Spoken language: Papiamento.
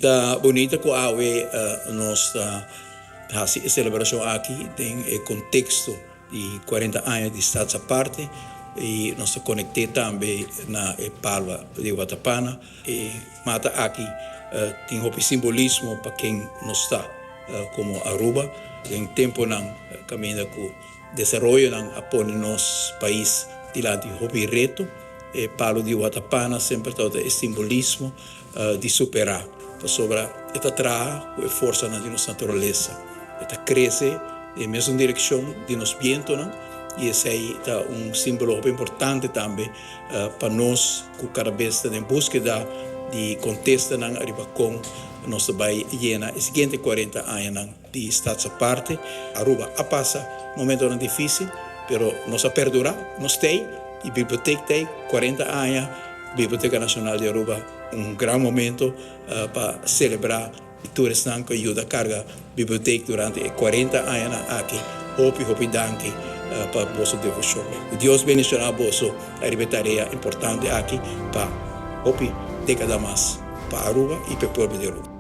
Ta bunita ku awe nos ta hasi e selebrashon aki den e konteksto di 40 aña di Staats Aparte i nos ta konekt'é tambe na e palma di Watapana. E mata aki tin hopi simbolismo pa ken nos ta komo Aruba den temponan kaminda ku desaroyonan a pone nos pais dilanti hopi reto. E palu di Watapana semper tabata e simbolismo di superá, pasobra e ta traha ku e forsanan di nos naturalesa. E ta krese den e mesun direkshon di nos bientonan i esei ta un símbolo hopi importante tambe pa nos ku kada bes ta den búskeda di kontestanan ariba kon nos ta bai yena e siguiente 40 añanan di Staats Aparte. Aruba a pasa momentonan difísil, pero nos a perdurá, nos t'ei i bibliotek t'ei 40 aña. Biblioteca Nacional di Aruba un gran momento pa celebra tur esnan cu a yuda carga bibliotek durante e 40 añanan aki. Hopi hopi danki pa boso devocion. Cu Dios bendiciona boso ariba e tarea importante aki pa hopi decada mas pa Aruba y pa e pueblo di Aruba.